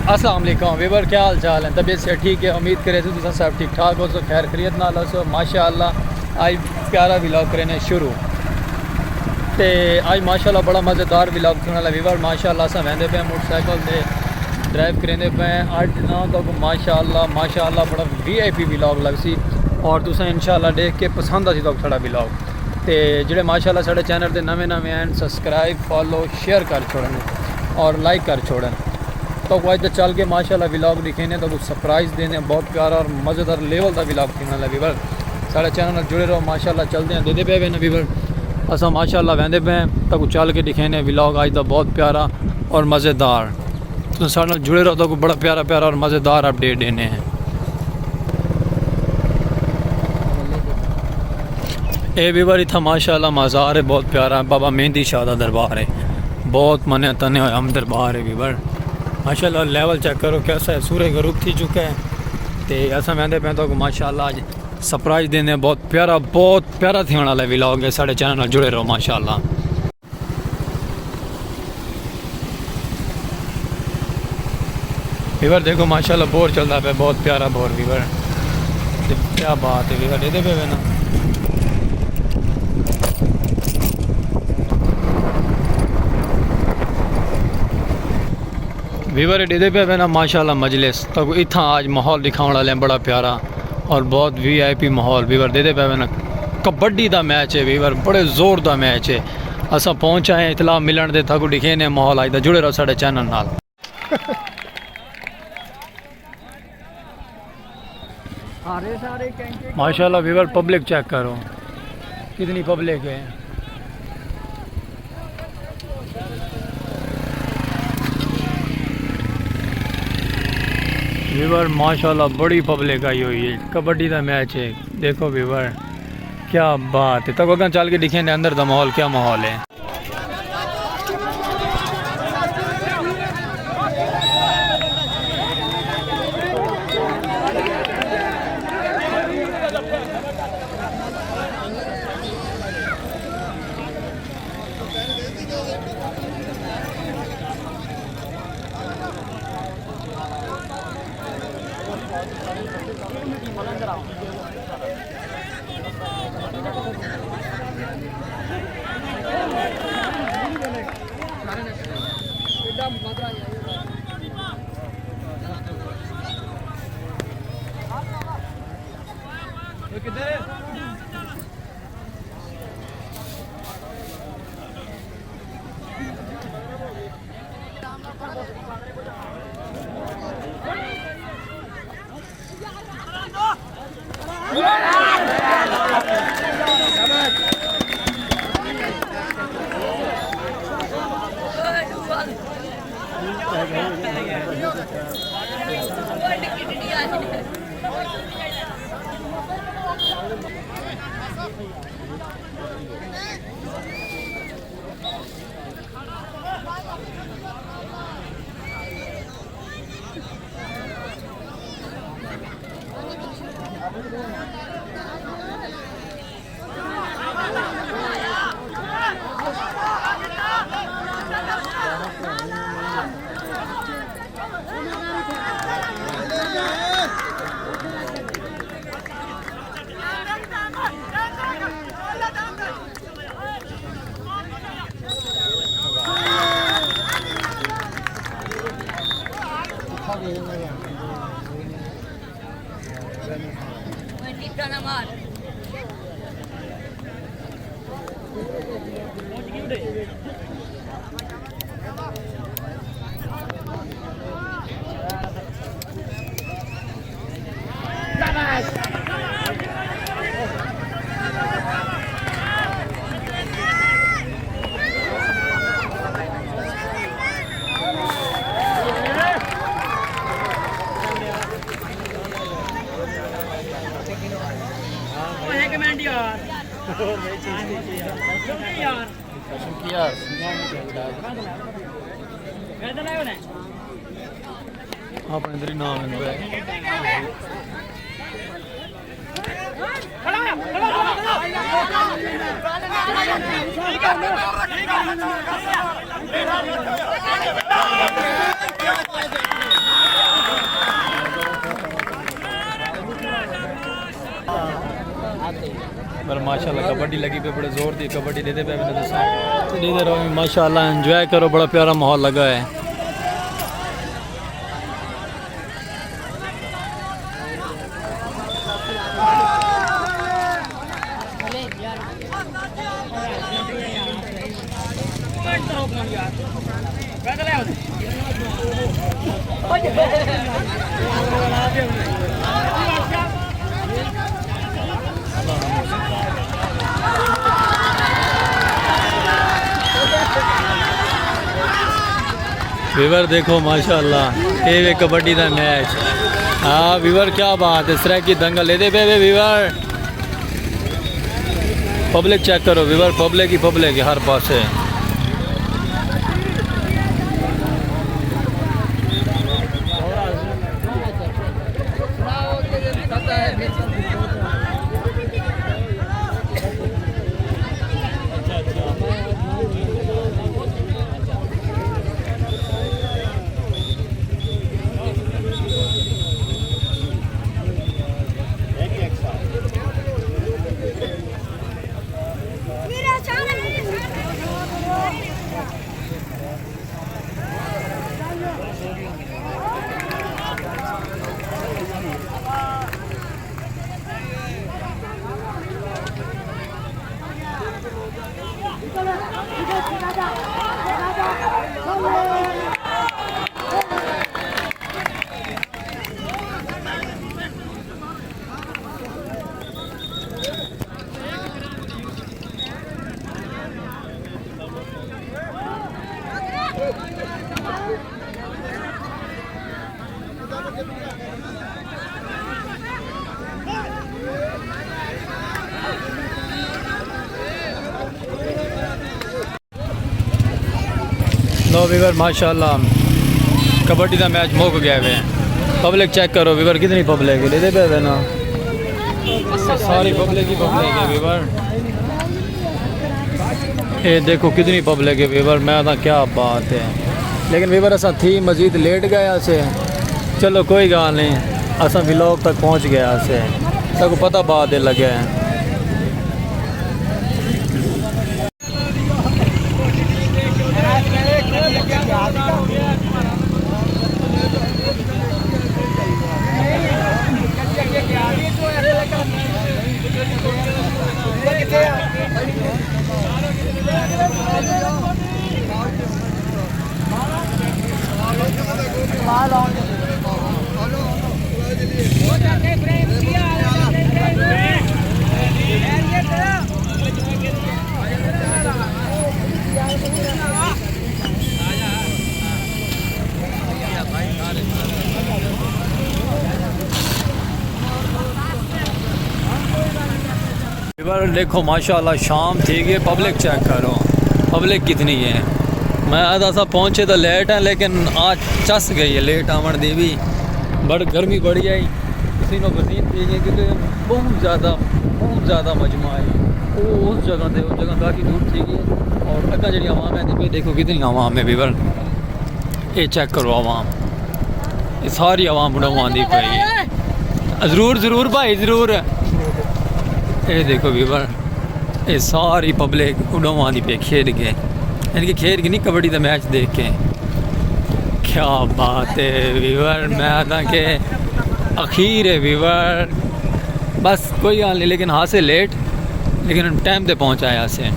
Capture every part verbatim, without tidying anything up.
السلام علیکم ویور، کیا حال چال ہیں؟ طبیعت سے ٹھیک ہے؟ امید کرے تو تساں سب ٹھیک ٹھاک ہو سو، خیر خیریت نال ہو سو۔ ماشاءاللہ، آج پیارا ولاگ کرنے شروع۔ تے آج ماشاءاللہ بڑا مزیدار ولاگ تھیوݨ والا ویور۔ ماشاءاللہ اساں ویندے پئے موٹر سائیکل تے ڈرائیو کریندے پئے۔ اج نہ تو ماشاءاللہ، ماشاءاللہ بڑا وی آئی پی ولاگ لگ سی، اور تساں انشاءاللہ دیکھ کے پسند آسی تو ساڑا ولاگ۔ تے جڑے ماشاءاللہ ساڑے چینل تے نویں نویں ہیں، سبسکرائب، فالو، شیئر کر چھوڑن اور لائک کر چھوڑن۔ تو اج تے چل کے ماشاءاللہ ولاگ ݙکھیندے، تو سرپرائز ݙیندے، بہت پیارا اور مزیدار لیول دا ولاگ تھیوݨ والا ویور۔ ساڑے چینل نال جڑے رہو، ماشاءاللہ چلدے ہیں، ݙیہدے پئے ویندے ویور۔ اساں ماشاءاللہ ویندے پئے ہیں، تو چل کے ݙکھیندے ولاگ اج دا بہت پیارا اور مزیدار۔ تساں ساڑے نال جڑے رہو، تو بڑا پیارا پیارا اور مزیدار اپڈیٹ ݙیندے ہیں۔ اے ویور اتھاں ماشاءاللہ مزار ہے، بہت پیارا بابا مہندی شاہ دا دربار ہے، بہت منیا تنیا ہویا ہم دربار ہے ویور۔ ماشاءاللہ لیول چیک کرو کیسا ہے، سورج غروب تھی چکا ہے۔ تے اساں ویندے پئے تو ماشاءاللہ اج سرپرائز ݙیندے ہیں، بہت پیارا، بہت پیارا تھیوݨ والا ولاگ ہے۔ ساڑے چینل نال جڑے رہو ماشاءاللہ۔ ویور دیکھو ماشاءاللہ بور چلدا پیا، بہت پیارا بور ویور۔ تے کیا بات ہے ویور، ݙیہدے پئے ویندے۔ ویور ݙیہدے پئے ویندے ماشاءاللہ مجلس۔ تاکو اتھاں آج ماحول ݙکھاوݨ والے ہیں بڑا پیارا اور بہت وی آئی پی ماحول۔ ویور ݙیہدے پئے ویندے، کبڈی دا میچ ہے ویور، بڑے زور دا میچ ہے۔ اساں پہنچ آئے ہیں اطلاع ملݨ دے، تاکو ݙکھیندے ہیں ماحول اج دا۔ جڑے رہو ساڑے چینل نال۔ ماشاءاللہ ویور، پبلک چیک کرو کتنی پبلک ہے۔ ویور ماشاءاللہ بڑی پبلک آئی ہوئی ہے، کبڈی دا میچ ہے۔ دیکھو ویور، کیا بات ہے۔ تاکو اگاں چل کے ݙکھیندے اندر دا ماحول کیا ماحول ہے۔ اپݨے اندر ہی نام ہے۔ ماشاءاللہ کبڈی لگی پئی، بڑے زور دی کبڈی ݙیندے پئے ویندے تساں۔ ݙیندے رہو، ماشاءاللہ انجوائے کرو، بڑا پیارا ماحول لڳا ہے۔ ویور دیکھو ماشاءاللہ، اے وے کبڈی دا میچ۔ ہاں ویور، کیا بات ہے، سرائیکی دنگل اے دے پئے وے ویور۔ پبلک چیک کرو ویور، پبلک ہی پبلک ہے ہر پاسے۔ لو ویور، ماشاءاللہ کبڈی دا میچ مک گیا وے۔ پبلک چیک کرو ویور، کتنی پبلک ہے، ݙیندے پئے وے نا، ساری پبلک ہی پبلک ہے ویور۔ اے دیکھو کتنی پبلک ہے ویور، میں تاں، کیا بات ہے۔ لیکن ویور، اساں تھی مزید لیٹ ڳئے ہاسے۔ چلو کوئی ڳالھ نہیں، اساں ولاگ تک پہنچ ڳئے ہاسے، ساکوں پتہ بعد دے لڳے۔ ویور ݙیکھو ماشاءاللہ شام تھی ڳئی، پبلک چیک کرو، پبلک کتنی ہے۔ میں آہدا سا پہنچے تاں لیٹ ہیں، لیکن آ چس ڳئی ہے لیٹ آوݨ دی وی۔ بڑ گرمی بڑی آئی، پسینو پسین تھی ڳئے، کیونکہ بہت زیادہ، بہت زیادہ مجمع ہے۔ او اس جگہ تے، اس جگہ کافی دور تھی ڳئی ہے۔ اور اڳاں جیڑھی عوام ہے، ݙیکھو کتنی عوام ہے ویور۔ اے چیک کرو عوام، اے ساری عوام اݙاؤں آندی پئی ہے۔ ضرور، ضرور بھائی، ضرور۔ اے ݙیکھو ویور، اے ساری پبلک اݙاؤں آندی پئی کھیݙ کے، یعنی کہ کھیݙ کے نہیں، کبڈی دا میچ ݙیکھ کے۔ کیا بات ہے ویور، میں آہدا کہ اخیر ہے ویور، بس کوئی ڳالھ نہیں، لیکن ہاسے لیٹ، لیکن ٹائم تے پہنچ آئے ہاسے۔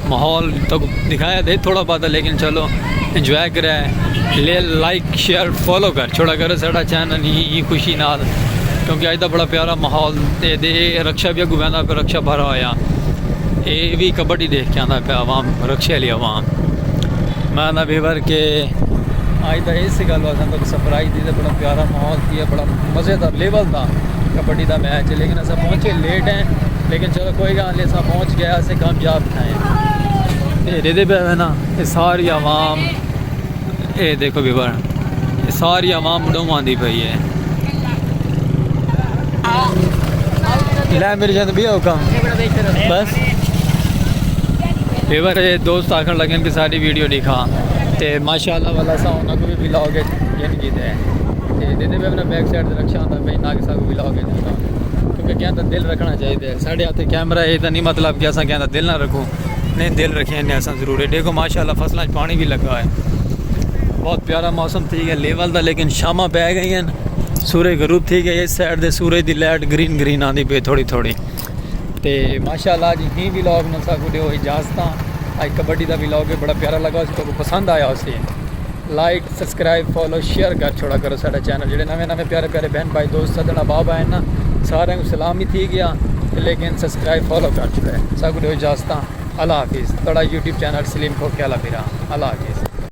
ماحول تاں ݙکھایا ݙے تھوڑا بہت، لیکن چلو انجوائے کرے۔ لے لائک، شیئر، فالو کر چھوڑا کرو ساݙا چینل ہی، ہی خوشی نال، کیونکہ اڄ دا بڑا پیارا ماحول تے ݙے۔ رکشہ وی اڳوں ویندا پیا، رکشہ بھرا ہویا۔ اے وی کبڈی ݙیکھ کے آندا پیا عوام، رکشے والی عوام۔ میں آہدا ویور کہ اڄ دا اس ڳالھ واسطے تاں سرپرائز دی تے بڑا پیارا ماحول تھی ہے، بڑا مزیدار لیول دا کبڈی دا میچ ہے، لیکن اساں پہنچے لیٹ ہیں، لیکن چلو کوئی ڳالھ نہیں، اساں پہنچ ڳئے، اساں کامیاب تھئے ہیں۔ اے ݙیندے پئے وے نا، اے ساری عوام، اے ݙیکھو ویور، اے ساری عوام اݙاؤں آندی پئی ہے۔ لے میری جان، ٻیا حکم۔ بس۔ ویور، اے دوست آکھݨ لڳن کہ ساݙی ویڈیو ݙکھا۔ تے ماشاءاللہ والا اساں انہاں کوں وی ولاگ وچ گھن گھدے۔ تے ݙیندے پئے وے نا، بیک سائیڈ تے رکشہ آندا پئے، نہ کہ ساکوں ولاگ وچ گھن۔ کہ کہیں دا دل رکھنا چاہیے۔ ساڈے ہتھ کیمرہ ہے، یہ تو نہیں مطلب کہ اساں کہیں دا دل نہ رکھوں، نہیں، دل رکھیں نے اساں ضرور ہے۔ دیکھو ماشاءاللہ فصلاں چ پانی بھی لگا ہے، بہت پیارا موسم تھی گیا لیول دا، لیکن شاماں پی گئی ہیں، سورج غروب تھی گئے، اس سائیڈ دے سورج دی لائٹ گرین گرین آندی پئی تھوڑی تھوڑی۔ تے ماشاءاللہ جی ہی ولاگ نال ساکوں ڈیو اجازتاں۔ اج کبڈی دا ولاگ ہے، بڑا پیارا لگا، اس کو پسند آیا ہوسی، لائک، سبسکرائب، فالو، شیئر کر چھوڑا کرو ساڈا چینل۔ جڑے نویں نویں پیارے پیارے بہن بھائی دوست سدن احباب آئے نا، سارے کو سلام ہی تھی گیا، لیکن سبسکرائب فالو کر چھوڑے۔ ساکوں ڈیو اجازتاں، اللہ حافظ۔ تہاڈا یوٹیوب چینل سلیم کھوکھے والا میرا، اللہ حافظ۔